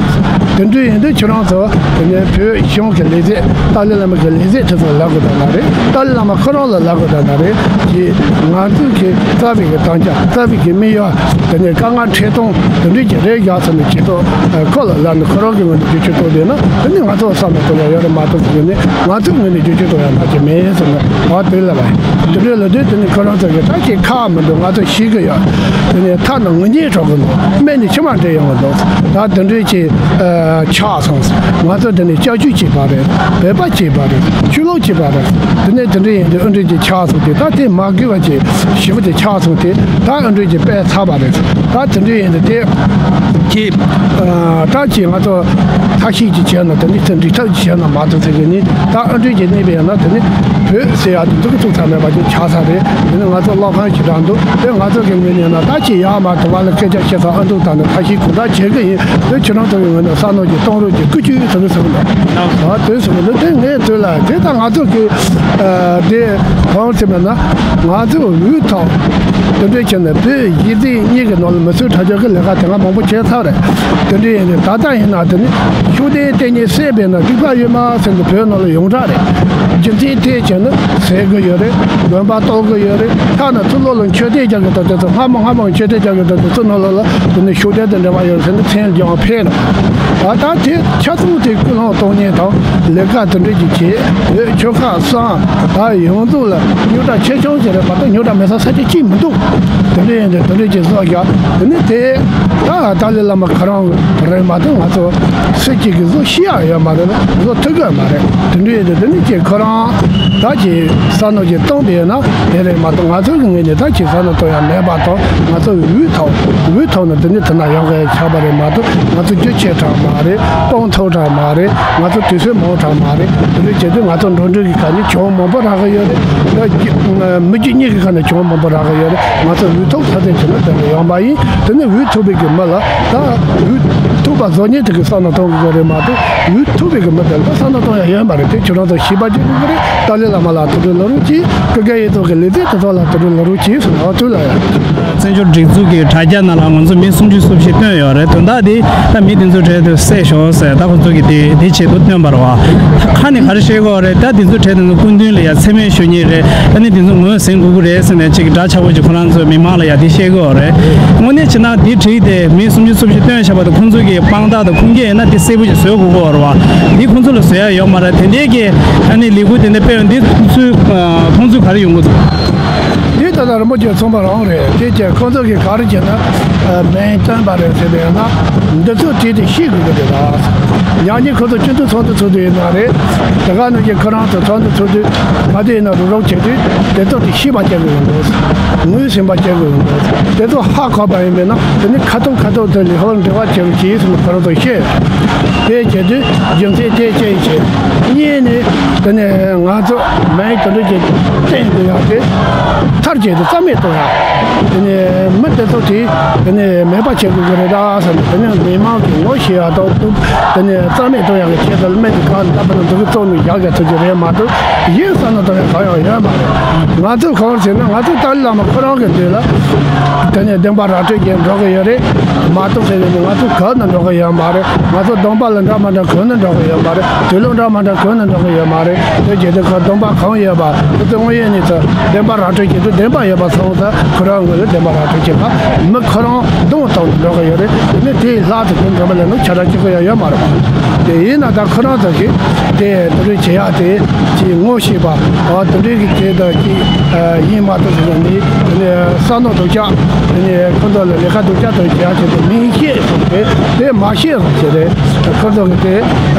རེད། དེ་འདྲ་ཡིན་དུས་ཁྱེད་རང་ཚོ་དེ་ནས་བོད་གཞུང་གི་ལས་བྱེད། ཏཱ་ལའི་བླ་མ་གི་ལས་བྱེད་དེ་ཚོ་ལབ་དགོས་ད་ན་རེད། ཏཱ་ལའི་བླ་མ་ཁོ་རང་ལ་ལབ་དགོས་ད་ན་རེད། ཅེས་ང་ཚོ་གི་རྩ་བའི་གི་དམ་བཅའ། རྩ་བའི་གི་དམིགས་ཡུལ། དེ་ནས་དཀའ་ངལ་འཕྲད་སྟངས་དེ་འདྲ་ཅིག་རེད་ཡག་ཟེར་ནས་ཇུས་གཏོགས་ཁོ་ལ་ལབ་ནས། ཁོ་རང་གི་ངོས་ནས་ཇུས་ཆོད་གཏོང་བསྡད་ན། དེ་ནི་ང་ཚོ་བསམ་བློ་གཏོང་ཡ་ཡོད་རེད་མ་གཏོགས་ཟེར་ནས། ང་ཚོའི་ངོས་ནས་ཇུས་ཆོད་གཏོང་ཡ་མ་ཅིག་མེད་ཟེར་ནས། ཨ་དེ་ལབ་པ་ཡིན། དེ་འདྲ་ལབ་དུས་དེ་ནི་ཁོ་རང་ཚོ་གིས་ད་ཅིག་ཁག་མི་འདུག། ང་ཚོ་ཤེས་གི་ཡོད། དེ་ནས་ཐ་ན་ངུ་སྙིང་ཧྲོག་གི་འདུག། སྨད་ནས་མཆི་མ་འདྲེ་ཡོང་གི་འདུག། ད་དེ་འདྲ་ཅིག་ཨ་ཆགས་སོང་། ང་ཚོ་དེ་ནས་སྐྱབས་བཅོལ་བྱས་པ་རེད། བོད་པ་བྱས་པ་རེད། ཆོས་ལུགས་བྱས་པ་རེད། དེ་ནས་དེ་འདྲ་ཡིན་དུས་ཨ་འདྲ་ཅིག་ཆགས་སོང་དུས། ད་དེ་མ་དགོས་པ་ཅིག་ཞེ་པོ་དེ་ཆགས་སོང་སྟེ། ད་ཨ་འདྲ་ཅིག་སྤེལ་ཚར་བ་རེད། ད་དེ་འདྲ་ཡིན་དུས་དེ་ཅིག་ཨ་ད་ཅིག་ང་ཚོ་ཐབས་ཤེས་ཅིག་བྱས་ན། དེ་འདྲ་ཚེ་འགྲིག་ཐབས་ཅིག་བྱས་ན་མ་གཏོགས་ཟེར་གི་ནི། ད་ཨ་འདྲ་ཅིག་གནས་པ་ཡིན་ན་དེ་ནི་བོད་ཟེར་ཡ་དེ་འཛུགས་ཚུགས་ས་མེད་པ་ཅིག་ཆགས་ས་རེད། དེ་ནི་ང་ཚོ་བློ་ཕམ་ཞེ་དྲག་འདུག། དེ་ང་ཚོ་གི་ངོས་ནས་ན་ད་ཅིག་ཡར་མར་དུ་བ་ལ་སྐད་ཆ་བཤད་ས་ཨ་འདུག། ད་ནི་ཐབས་ཤེས་གང་དྲག་བྱེད་གི་ཡིན། དེ་ཁྱེད་རང་ཚོ་གི་ངོས་ནས་བསམ་བློ་ཅིག་གཏོང་རོགས་གྱིས། བཀོད་ཇུས་ཚུལ་ཚུལ་ལ། ཨ་དེ་ཚུལ་ལ་དེ་ངས་དེ་ལ་དེ་ད་ང་ཚོ་གི་ཨ་དེ་གང་ཟེར་བ་ན། ང་ཚོ་འོས་ཐོབ། དེ་འདྲ་བྱས་ནས་བོད་གཞིས་བྱེས་གཉིས་ཀྱི་ནང་ལ་མི་གསོད་ཁྲག་སྦྱོར་གྱི་ལས་ཀ་དེ་སྔ་མང་པོ་བྱས་ཚར་རེད། དེ་འདྲ་ཡིན་དུས་ད་ལྟ་ཡིན་ན་དེ་ནི་ཤུགས་ལྡན་ལྟས་ངན་བསད་པས་ན་སྡིག་པ་ཡོད་མ་ཟེར་ནས་བོད་ནང་ལ་ཡོངས་གྲགས་རེད། རྒྱུ་མཚན་དེ་བྱས་ན་བསད་གི་ཡོད་རེད། དགོན་པ་གཏོར་གི་ཡོད་རེད། ཐ་ན་ཚུར་ལོག་ལ་མཆོད་རྟེན་རྒྱག་གི་འདུག་དེ་ཚོ། སྔ་མོ་སྔ་མོ་མཆོད་རྟེན་རྒྱག་གི་འདུག་དེ་ཚོ་ནང་ལོགས་ལ་དེ་ནི་ཤུགས་ལྡན་དང་འབྲེལ་བ་ཡོད་ཟེར་ནས་མཚན་ལྗང་ཕེབས་ནས། ཨ་ད་དེ་ཆ་ཚང་དེ་སྐུལ་སློང་གཏོང་མཁན་དང་ལས་ཀ་དེ་འདྲ་ཅིག་བྱེད། བོད་ཆོལ་ཁ་གསུམ་ད་ཡོངས་རྫོགས་ལ་རྙོག་དྲ་ཆེ་ཆུང་ཞིག་རེད་མ་གཏོགས། རྙོག་དྲ་མེད་ས་ས་ཆ་གཅིག་མི་འདུག། དེ་འདྲ་ཡིན་དུས་དེ་འདྲ་ཅིག་བཟོ་རྒྱུ་དེ་ནི་དེ་ད་ཏཱ་ལའི་བླ་མ་ཁོ་རང་རེད་མ་གཏོགས། ང་ཚོ་སུ་གཅིག་གིས་བཟོ་ཤེས་ཡ་ཡོད་མ་རེད། བཟོ་ཐུབ་ཀྱི་མ་རེད། དེ་འདྲ་ཡིན་དུས་དེ་ནི་ཅིག་ཁོ་རང་ད་ཅིག་བསམ་བློ་ཅིག་གཏོང་བསྡད་ན་དེ་རེད་མ་གཏོགས། ང་ཚོ་གི་ངོས་ནས་ད་ཅིག་བསམ་བློ་གཏོང་ཡ་མེད་པ་དང་། ང་ཚོ་འོས་ཐོབ། འོས་ཐོབ་ན་དེ་ནི་དེ་ན་ཡོང་གི་ཆགས་པ་རེད་མ་གཏོགས། ང་ཚོ་རྒྱུ་ཆེ་དྲགས་མ་རེད། སྤུངས་ཐོག་དྲགས་མ་རེད། ང་ཚོ་དུས་ཚོད་མང་དྲགས་མ་རེད། དེ་འདྲ་བྱས་དུས་ང་ཚོ་འགྲོ་གྲོན་གྱི་ཁ་ནས་གྱོང་མང་པོ་རག་གི་ཡོད་རེད། མི་རྒྱུ་གཉིས་ཀྱི་ཁ་ནས་གྱོང་མང་པོ་རག་གི་ཡོད་རེད། ང་ཚོ་འོས་ཐོབ་ཚར་ཚད་བྱས་ན་དེ་ལ་ཡོང་པ་ཡིན། དེ་ནས་འོས་ཐོབ་པའི་གི་མི་ལ་ད་འོས་ཐོབ་པ་བཟོ་མཁན་དེ་གི་བསམ་བློ་གཏོང་དགོས་རེད་མ་གཏོགས། འོས་ཐོབ་པའི་གི་མི་དེ་ལ་ད་བསམ་བློ་གཏོང་ཡ་ཡོད་མ་རེད། དེ་ཁྱོད་རང་ཚོ་ཤེས་པ་ཅིག་དགོས་ཀྱི་རེད། ཏཱ་ལའི་བླ་མ་ལ་ཐུགས་ཁུར་ལ་རོགས་གྱིས། ཀི་ཀ་ཡེ་ཐོག་གི་ལས་བྱེད་དེ་ཚོ་ལ་ཐུགས་ཁུར་ལ་རོགས་གྱིས་ཟེར་ནས། ཨོ་དུས་ལ་ཡ། བཙན་བྱོལ་སྒྲིག་འཛུགས་ཀྱི་དྲ་རྒྱ་ནང་ལ་ང་ཚོ་མི་སུམ་ཅུ་སོ་བཞི་བཏོན་ཡོད་རེད། དོན་དག་དེ་ད་མི་དེ་ཚོ་གྲས་དེ་བསད་ཤོག་ཟེར། ད་ཁོ་ཚོ་གི་དེ་དེ་ཆེད་དུ་བཏོན་པ་རེད་བ། ད་ཁ་ནས་ག་རེ་བཤད་ཀྱི་ཡོད་རེད། ད་དེ་ཚོ་གྲས་དེ་ཚོ་སྐུ་མདུན་ལ་ཡ་མཚན་སྨད་ཞུ་མཁན་རེད། ད་ནི་དེ་ཚོ་ངོས་ཟིན་དགོས་ཀྱི་རེད་ཟེར་ནས་ཅིག་འདྲ་ཆགས་པོ་ཅིག་ཁོ་རང་ཚོ་མི་མང་ ལ་ཡ་དེ་བཤད་དགོས་རེད། དངོས་གནས་བྱས་ན་དེ་བྲིས་ཏེ་མི་སུམ་ཅུ་སོ་བཞི་བཏོན་བཞག་པ་དང་ཁོང་ཚོ་གི་དཔང་རྟགས་དང་ཁུངས་སྐྱེལ་ཡིན་ན་དེ་གསལ་པོ་ཞིག་བཟོ་དགོས་ཀྱི་ཡོད་རེད་བ། འདི་ཁོང་ཚོ་ལ་བཟོ་ཡ་ཡོད་མ་རེད། དེ་འདྲའི་གི་ཨ་ནི་ལས་འགུལ་དེ་འདྲ་སྤེལ་བ་འདི་ཚོའི་མཐོང་ཚུལ་ག་རེ་ཡོང་གི་འདུག་འདི་ད་ལྟ་རིན་པོ་ཆེ་ཚོང་པ་རང་རེད། དེ་ཀྱང་ཁོང་ཚོ་གི་ག་རེ་བྱས་ན་མིང་བཏོན་པ་རེད་ཟེར་བས་ན་འདི་ཚོ་བྲིས་ཏེ་ཤེས་དགོས་ཀྱི་རེད་ལ། ཡང་ནི་ཁོ་ཚོ་སྤྱི་འཐུས་ཚོགས་འདུ་ཚོགས་དུས་ཡིན་ན་རེད། དེ་ག་ནང་བཞིན་ཁོ་རང་ཚོ་ཚོགས་འདུ་ཚོགས་དུས་ག་དུས་ཡིན་ན་རུབ་རུབ་བྱེད་དུས་དེ་ཚོ་དེ་ཤེས་པ་བྱེད་དགོས་ཡོང་འདུག་ངོས་ཟིན་པ་བྱེད་དགོས་ཡོང་འདུག་དེ་ཚོ་ཧ་གོ་བ་ཡིན་པས་ན་དེ་ནི་ཁ་ཐུག་ཁ་ཐུག་དེ་ལས་ཧོར་འབྲེལ་བ་བྱེད་རོགས་གྱིས་ཟེར་ནས་ཁོ་རང་ཚོ་བཤད། དེ་བྱེད་དུས་རྒྱུ་མཚན་དེ་ཅི་ཡིན་ཞེས། གཉིས་ནི་དེ་ནི་ང་ཚོ་མིང་དེ་འདྲ་ཅིག་བཏོན་དགོས་ཡག་དེ་མཐར་བྱེད་དུ་རྩ་མེད་གཏོང་ཡག་དེ་ནི་མི་དེ་ཚོ་དེ་དེ་ནི་མེད་པ་བྱེད་དགོས་ཀྱི་རེད་ད་ཟེར་ནས། དེ་ནི་མི་མང་གི་ངོ་ཤེས་ཡག་དང་དེ་ནི་རྩ་མེད་གཏོང་ཡག་གི་ཆེད་དུ་མི་དེ་གང་ལྟ་བུ་ལ་འདུག་གི་བཙོང་ནས་བཞག་རྒྱུ་ཐུབ་ཀྱི་རེད་མ་གཏོགས་གཞན་བསམ་བློ་གཏོང་ཡག་གང་ཡང་ཡོད་མ་རེད། ང་ཚོ་གང་ཟེར་ན་ང་ཚོ་ཏཱ་ལའི་བླ་མ་ཁོ་རང་གི་དུས་ལ་དེ་ནས་བདེན་པ་ར་སྤྲོད་བྱེད་འགྲོ་གི་ཡོད་རེད་མ་གཏོགས་ཟེར་བས་ནི་ང་ཚོ་གང་ནས་འགྲོ་གི་ཡོད་མ་རེད། ང་ཚོ་སྡོམ་པ་ལ་འདྲ་མ་འདྲ་གང་ནས་འགྲོ་གི་ཡོད་མ་རེད། དུས་ལུགས་འདྲ་མ་འདྲ་གང་ནས་འགྲོ་གི་ཡོད་མ་རེད། དེ་བྱེད་དུས་ཁོ་སྡོམ་པ་གང་ཡོད་པ་དེ་ཚོ་དངོས་ཡོད་གནས་ཚུལ་བདེན་པ་ར་སྤྲོད་བྱེད་དུས་བདེན་པ་ཡོད་པ་སོང་ཙང་ཁོ་རང་ངོས་ལ་བདེན་པ་ར་སྤྲོད་བྱེད་པ་མི་ཁོ་རང་གདོང་བཏང་ནས་འགྲོ་གི་ཡོད་རེད། དེ་ནས་དེའི་ལྷག་ཏུ་ཁོ་འགྲོ་བ་ལ་ནི་ཆ་ར་གཅིག་པ་ཡང་ཡོད་མ་རེད། དེ་ཡིན་ན་ད་ཁོ་རང་ཚོ་ཞིག་དེ་དེ་འདྲའི་བྱེད་ཡག་དེ་ཅིག་ངོ་ཤེས་པ་ཨ་དེ་འདྲའི་གི་དེ་དང་ཅིག་ཡིན་མ་གཏོགས་ཟེར་ནས་དེ་ནས་བསམ་བློ་སྡུག་ཅག་དེ་ནས་ཁོ་ཚོ་ལ་ལས་ཀ་སྡུག་ཅག་དང་བྱེད་ཡག་ཆེད་དུ་མིང་བཤད་སོང་དེ་དེ་མ་བཤད་སོང་ཞེས་རེད། ཁོ་ཚོ་གི་དེ་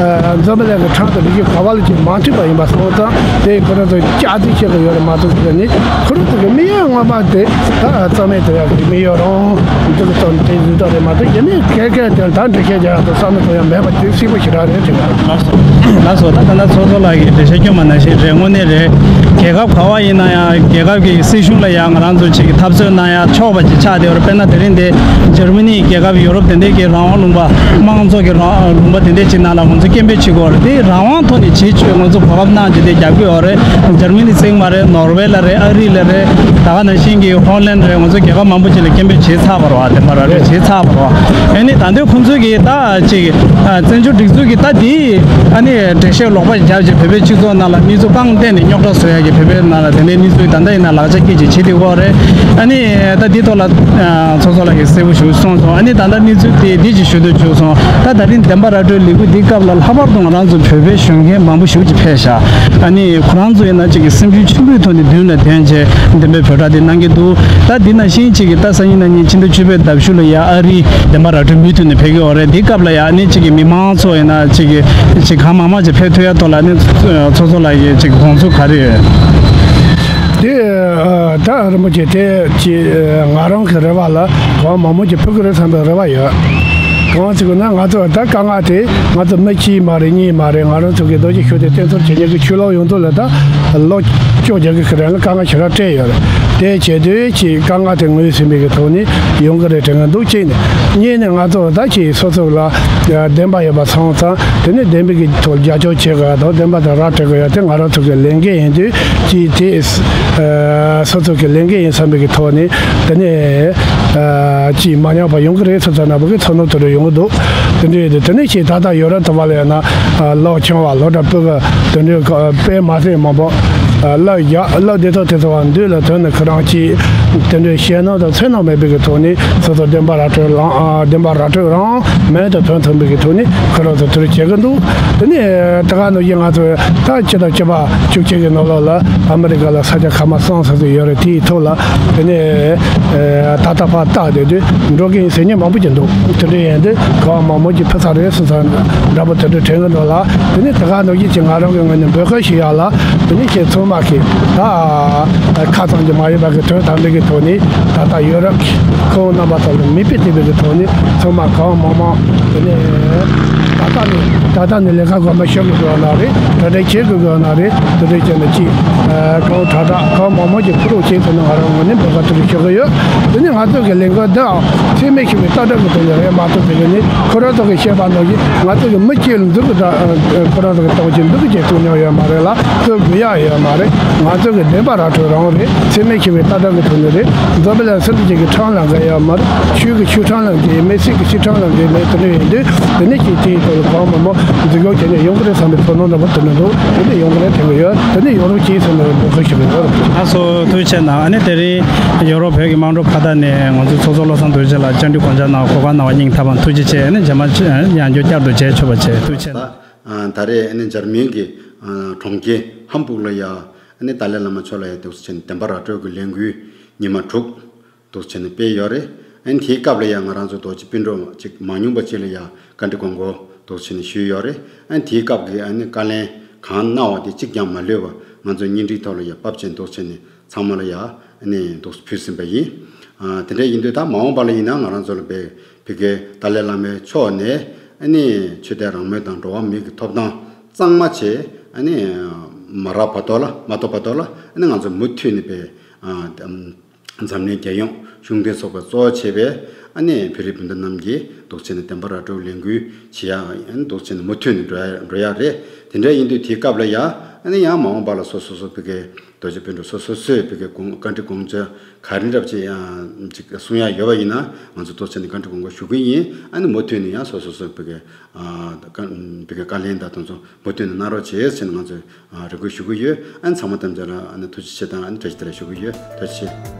འཛམ་བུ་གླིང་གི་ཁྲག་དང་རིགས་རྒྱུད་ག་བ་ལ་ཅིག་མ་མཐུན་པ་ཡིན་པ་སོང་ཙང་དེ་ཁོ་རང་ཚོ་སྐྱག་རྫུན་བཤད་གི་ཡོད་རེད་མ་གཏོགས་ཟེར་ནས་ཁོ་རང་ཚོ་གི་དམིགས་ཡུལ་ངོ་མ་དེ་ད་རྩ་མེད་དུ་ཡག་གི་དམིགས་ཡུལ་རང་འདུག་གི་ཐོག་ནས་དེ་བཟོས་ཐོག་རེད་མ་གཏོགས་ཡིན་ནའི་གལ་གལ་དེ་ད་འགྲེལ་བཤད་རྒྱག་ཡག་དང་བསམ་བློ་གཏོང་ཡག་མེད་པ་དེ་གསལ་པོ་ཞེ་དྲག་རེད་དྲན་གི་འདུག་ལགས་སོ། ལགས་སོ། ད་ད་ལྟ་ཚོགས་གཙོ་ལགས་ཀྱིས་འགྲེལ་བཤད་སྐྱོན་པ་ནང་བཞིན་རེད། དངོས་གནས་རེད། རྒྱལ་ཁབ་ག་བ་ཡིན་ན་ཡང་རྒྱལ་ཁབ་ཀྱི་སྲིད་གཞུང་ལ་ཡང་ང་རང་ཚོ་ཅིག་གི་འཐབ་རྩོད་གནང་ཡག་ཆོག་པ་ཅིག་ཆགས་བསྡད་ཡོད་རེད། དཔེར་ན་དེ་རིང་འདི་འཇར་མ་ནི་རྒྱལ་ཁབ་ཡོ་རོབ་དེ་འདྲའི་གི་རང་དབང་ལུང་པ་དམངས་གཙོ་གི་རང་ལུང་པ་དེ་འདྲའི་ཅིག་ནང་ལ་ང་ཚོ་སྐད་འབོད་བྱེད་དགོས་རེད། དེ་རང་དབང་ཐོག་ནས་བྱེད་ཆོག་ང་ཚོ་གོ་སྐབས་གནང་རྒྱུ་དེ་རྒྱབ་ཀྱི་ཡོད་རེད། འཇར་མ་ནི་ཙམ་མ་རེད། ནོར་ཝེ་ལ་རེད། ཨ་རི་ལ་རེད། ད་ག་ནང་བཞིན་གྱི་ཧོ་ལན་རེད། ང་ཚོ་རྒྱལ་ཁབ་མང་པོ་ཅིག་ལ་སྐད་འབོད་བྱས་ཚར་བ་རེད་བ། བདེན་པ་ར་སྤྲོད་བྱས་ཚར་བ་རེད་བ། ཨ་ནི་ད་དུང་ཁོང་ཚོས་ཀྱིས་ད་ཅིག་ཨ་བཙན་བྱོལ་སྒྲིག་འཛུགས་ཀྱིས་ད་དེ་ཨ་ནི་འགྲེལ་བཤད་ལོག་པ་རྒྱབ་ཅིག་བོད་པའི་སྤྱི་ཚོགས་ནང་ལ་གནས་ཚུལ་རྐང་བསྟན་ནས་རྙོག་དྲ་བཟོ་ཡག་གི་བོད་པའི་ནང་ལ་དེ་འདྲའི་གནས་ཚུལ་ད་ལྟ་ཡིན་ན་ལག་ཆ་སྐྱེལ་ཅིག་བྱེད་བསྡད་ཡོད་རེད། ཨ་ནི་ད་དེའི་ཐོག་ལ་ཨ་ཚོགས་གཙོ་ལགས་ཀྱིས་གསལ་པོ་ཞིག་གསུངས་སོང་། ཨ་ནི་ད་ལྟ་གནས་ཚུལ་དེ་འདི་ཅིག་ཞུ་འདོད་བྱུང་སོང་། ད་ད་རིང་བདེན་པ་ར་སྤྲོད་ལས་འགུལ་འདིའི་སྐབས་ལ་ལྷག་པར་དུ་ང་རང་ཚོ་བོད་པའི་གཞོན་སྐྱེས་མང་པོ་ཞིག་ཅིག་ཕེབས་ཤག་ཨ་ནི་ཁོ་རང་ཚོ་ཡིན་ན་གཅིག་གི་སེམས་ཤུགས་ཆེན་པོའི་ཐོག་ནས་མདུན་ལ་ཐོན་བྱས་བདེན་པའི་བོད་སྒྲ་དེ་གནང་གི་འདུག་ད་འདི་ནང་བཞིན་གཅིག་གི་ད་སང་ཉིན་གནངས་ཉིན་ཕྱི་ཟླ་བཅུ་པའི་ཟླ་བཞི་ལ་ཡ་ཨ་རིའི་བདེན་པ་ར་སྤྲོད་མུ་མཐུད་ནས་ཕེབས་ཀྱི་ཡོད་རེད། འདིའི་སྐབས་ལ་ཡ་ཨ་ནི་གཅིག་གི་མི་མང་ཚོ་ཡིན་ན་གཅིག་གི་གཅིག་གང་མང་མང་ཅིག་ཕེབས་ཐུབ་ཡ་ཐོག་ལ་ཨ་ནི་ཚོགས་གཙོ་ལགས་ཀྱི་གཅིག་དགོངས་ཚུལ་ག་རེ་ཡོད། དེ་ཨ་ད་རིན་པོ་ཆེ་དེ་ཅི་ང་རང་གི་རེ་བ་ལ་གང་མང་མང་ཅིག་ཕེབས་ཀྱི་རེད་བསམ་པའི་རེ་བ་ཡོད། གང་ཟེར་ན་ང་ཚོ་ད་དཀའ་ངལ་དེ་ང་ཚོ་མི་གཅིག་མ་རེད། གཉིས་མ་རེད། ང་རང་ཚོ་གི་རྡོ་རྗེ་ཤུགས་ལྡན་བསྟེན་གསོལ་བྱེད་མཁན་གྱི་ཆོས་ལུགས་ཡོངས་རྫོགས་ལ་ད་ལོ་བཅོ་བརྒྱད་ཀྱི་རིང་ལ་དཀའ་ངལ་ཞེ་དྲག་འཕྲད་ཡོད་རེད། དེ་བྱེད་དུས་ཀྱི་དཀའ་ངལ་དེ་ངོས་ཟིན་པའི་གི་ཐོག་ནས་ཡོང་གི་རེད་དྲན་གི་འདུག་གཅིག་ནས། གཉིས་ནས་ང་ཚོ་ད་ཀྱི་སོ་སོ་ལ་བདེན་པ་ཡོད་པ་སོང་ཙང་དེ་ནས་བདེན་པའི་གི་ཐོག་རྒྱབ་སྐྱོར་བྱེད་དགོས་ཡ་དང་བདེན་པ་དང་ར་སྤྲད་དགོས་ཡ་དེ་ང་རང་ཚོ་གི་ལས་འགན་ཡིན་དུས་ཀྱི་དེ་སོ་སོ་གི་ལས་འགན་ཡིན་བསམ་པའི་གི་ཐོག་ནས་དེ་ནས་ཀྱི་མ་ཉམས་པ་ཡོང་གི་རེད་ཟེར་ཙམ་ན་བུ་གི་ཚོར་སྣང་དེ་འདྲ་ཡོང་གི་འདུག་དེ་འདྲ་ཡོད་དུས་དེ་ནས་ཀྱི་ད་ལྟ་ཡོ་རོབ་དུ་བ་ལ་ཡོད་ན་ལོ་ཆུང་བ་སློབ་གྲྭ་སྤུ་གུ་དེ་འདྲའི་དཔེ་མ་ཟད་མང་པོ་བསླབ་ཡག་བསླབ་བདེ་ཐོག་དེ་ཚོ་བ་འདུས་ལ་དོན་ནི་ཁོ་རང་གི་དེ་འདྲའི་ཞེད་སྣང་དང་ཚོར་སྣང་མེད་པའི་གི་ཐོག་ནས་སོ་སོ་བདེན་པ་ར་སྤྲོད་རང་བདེན་པ་ར་སྤྲོད་རང་མལ་དུ་ཐོན་ཐུབ་པའི་གི་ཐོག་ནས་ཁོ་རང་ཚོ་དེ་འདྲ་བྱེད་གི་འདུག་དེ་ནས་ད་ག་ནང་བཞིན་ང་ཚོ་ད་ཕྱི་ཟླ་བཅུ་པ་བཅུ་གཅིག་གི་ནང་ལོགས་ལ་ཨ་མི་རི་ཀ་ལ་ས་ཆ་ཁ་མ་གསུམ་ཟེར་དུ་ཡོད་རེད། དེའི་ཐོག་ལ་དེ་ནས་ད་ལྟ་ཕར་བལྟ་བསྡད་དུས་འགྲོ་གི་ཡིན་ཟེར་མཁན་མང་པོ་ཅིག་འདུག་དེ་འདྲ་ཡིན་དུས་ག་བ་མང་མང་ཅིག་ཕེབས་ས་རེད་ཟེར་ས་འདྲ་པོ་དེ་འདྲ་དྲན་གི་འདུག་ལ། དེ་ནས་ད་ག་ནང་བཞིན་གྱི་ང་རང་གི་ངོས་ནས་འབོད་སྐུལ་ཞུ་ཡག་ལ་དེ་ནས་ཁྱེད་ཚང་མ་གིས་ད་ཁ་ཚང་གི་མ་ཡིན་པ་གི་དོན་དམ་པའི་གི་ཐོག་ནས་ད་ལྟ་ཡོད་རབས་ཁོང་རྣམ་པ་ཚོ་ལ་མིག་དཔེ་བལྟས་པའི་གི་ཐོག་ནས་ཚང་མ་གང་མང་མང་དེ་ནས་ད་ལྟ་ནས་ད་ལྟ་ནས་ལས་ཀ་གོ་མ་ཤོར་གི་དགོས་ན་རེད། ད་ལྟ་བྱེད་དགོས་དགོས་ན་རེད། དེ་འདྲ་བྱས་ན་ཅིག་གང་དྲག་དྲག་གང་མང་མང་ཅིག་ཕུ་རུ་བྱེད་ཐུབ་ན་ང་རང་ངོས་ནས་འབོད་སྐུལ་དེ་འདྲ་ཞུ་གི་ཡོད། དེ་ནས་ང་ཚོ་གི་ལས་འགུལ་འདི་འཚེ་མེད་ཞི་བའི་ལྟ་གྲུབ་ཀྱི་དོན་ལ་རེད་མ་གཏོགས་དེ་གི་ནི་ཁོ་རང་ཚོ་གི་བཤད་པ་ནང་བཞིན་ང་ཚོ་གི་མི་གཅིག་ལ་འཛུགས་ཀྱི་ཁོ་རང་ཚོ་གི་གཏོང་ཆེད་འཛུགས་ཀྱི་བྱེད་ཐུབ་མྱོང་ཡོད་མ་རེད་ལ། ཚོ་དགོས་ཡ་ཡོད་མ་རེད། ང་ཚོ་གི་བདེན་པ་ར་འཕྲོད་རང་རེད། འཚེ་མེད་ཞི་བའི་ལྟ་གྲུབ་ཀྱི་དོན་ལ་རེད། འཛམ་བུ་གླིང་སུ་འདྲ་ཅིག་གི་ཁྲིམས་ལ་འགལ་ཡ་མ་རེད། ཆོས་ཀྱི་ཆོས་ཁྲིམས་ལ་འགལ་མེད། སྲིད་ཀྱི་སྲིད་ཁྲིམས་ལ་འགལ་མེད། དེ་འདྲ་ཡིན་དུས་དེ་ནི་ཅིག་དེའི་ གོང་མ་མོ་འཛུལ་སྐྱོང་བྱས་ནས་ཡོང་གི་རེད་བསམ་པའི་ཚོར་སྣང་འདྲ་པོ་དེ་འདྲ་འདུག་དེ་ནས་ཡོང་གི་རེད་དྲན་གི་ཡོད། དེ་ནས་ཡོང་རོགས་གྱིས་ཟེར་ནས་འབོད་སྐུལ་ཞུ་གི་ཡོད། ལགས་སོ། ཐུགས་རྗེ་ཆེ་གནང་། ཨ་ནི་དེ་རིང་ཡོ་རོབ་བོད་ཀྱི་དམངས་ཁྲོད་ཁ་བརྡ་ནས་ང་ཚོའི་ཚོགས་གཙོ་བློ་བཟང་རྡོ་རྗེ་ལགས་བཅར་འདྲི་དགོངས་འཇགས་གནང་གོ་སྐབས་གནང་བ་སྙིང་ཐག་པ་ནས་ཐུགས་རྗེ་ཆེ། ཨ་ནི་རྗེས་མ་ཡང་བསྐྱར་དུ་མཇལ་ཆོག་པ་བྱེད། ཐུགས་རྗེ་ཆེ་གནང་། ད་རེས་ཨ་ནི་འཇར་མན་གྱི་གྲོང་ཁྱེར་ཧམ་སྦུག་ལ་ཡ་ཨ་ནི་ཏཱ་ལའི་བླ་མ་མཆོག་ལ་ཡ་འདུག་སེ་བྱས་ནས་བདེན་པ་ར་སྤྲོད་ཀྱི་ལས་འགུལ་ཉི་མ་དྲུག་འདུག་སེ་བྱས་ནས་སྤེལ་ཡོད་རེད། ཨ་ནི་དེའི་སྐབས་ལ་ཡང་ང་རང་ཚོ་རྡོ་རྗེ་སྤུན་གྲོགས་ཅིག་མང་ཉུང་བ་ཅིག་ལ་ཡང་བཀའ་འདྲི་དགོངས་སྐོར་འདུག་སེ་བྱས་ནས་ཞུས་ཡོད་རེད། ཨ་ནི་དེའི་སྐབས་ཀྱི་ཨ་ནི་བཀའ་ལན་གང་གནང་བ་དེ་གཅིག་ཀྱང་མ་ལུས་པ་ང་ཚོ་བརྙན་འཕྲིན་ཐོག་ལ་ཡང་ཕབ་བྱས་འདུག་སེ་བྱས་ནས་ཚང་མ་ལ་ཡང་ཨ་ནི་འདུག་སེ་ཕུལ་ཟིན་པ་ཡིན། ཨ་དེ་འདྲ་ཡིན་དུས་ད་མ་འོངས་པ་ལ་ཡིན་ན་ང་རང་ཚོ་ལ་བའི་བི་ཀའི་ཏཱ་ལའི་བླ་མའི་ཕྱོགས་ནས་ཨ་ནི་ཆོས་དད་རང་མོས་དང་འགྲོ་བ་མི་གི་ཐོབ་ཐང་གཙང་མ་བྱས། ཨ་ནི་མ་རག་བར་དོ་ལ་མ་ཐོབ་བར་དོ་ལ་ཨ་ནི་ང་ཚོ་མུ་མཐུད་ནས་བའི་ཨ་འཛམ་གླིང་རྒྱལ་ཡོངས་གཞུང་འབྲེལ་ཚོགས་པ་གཙོ་བོ་བྱས་པའི་ཨ་ནི་བོད་རིགས་སྤུན་ཟླ་རྣམས་ཀྱིས་འདུག་སེ་བྱས་ནས་བདེན་པ་ར་སྤྲོད་ལས་འགུལ་བྱེད་ཡ་ཨ་ནི་འདུག་སེ་བྱས་ནས་མུ་མཐུད་ནས་འགྲོ་ཡ་འགྲོ་ཡ་རེད། དེ་འདྲ་ཡིན་དུས་དེའི་སྐབས་ལ་ཡ་ཨ་ནི་ཡང་མ་འོངས་པ་ལ་སོ་སོ་སོ་བོད་ཀྱི་རྡོ་རྗེ་སྤུན་གྲོགས་སོ་སོ་སོས་བོད་ཀྱི་དགོངས་བཀའ་འདྲི་དགོངས་ཚུལ་ག་རེ་འདྲ་ཅིག་ཡང་ཅིག་གསུང་ཡ་ཡོད་པ་ཡིན་ན་ང་ཚོ་འདུག་སེ་བྱས་ནས་བཀའ་འདྲི་དགོངས་སྐོར་ཞུ་གི་ཡིན། ཨ་ནི་མུ་མཐུད་ནས་ཡང་སོ་སོ་སོ་བོད་ཀྱི་ཨ་བཀའ་བོད་ཀྱི་བཀའ་ལན་དང་དེ་ཚོ་མུ་མཐུད་ནས་གནང་རོགས་བྱེད་ཟེར་ནས་ང་ཚོས་ཨ་རེ་སྐུལ་ཞུ་གི་ཡོད། ཨ་ནི་ཚང་མ་ཐམས་ཅད་ལ་ཨ་ནི་ཐུགས་རྗེ་ཆེ་དང་ཨ་ནི་བཀྲ་ཤིས་བདེ་ལེགས་ཞུ་གི་ཡོད། ཐུགས་རྗེ་ཆེ།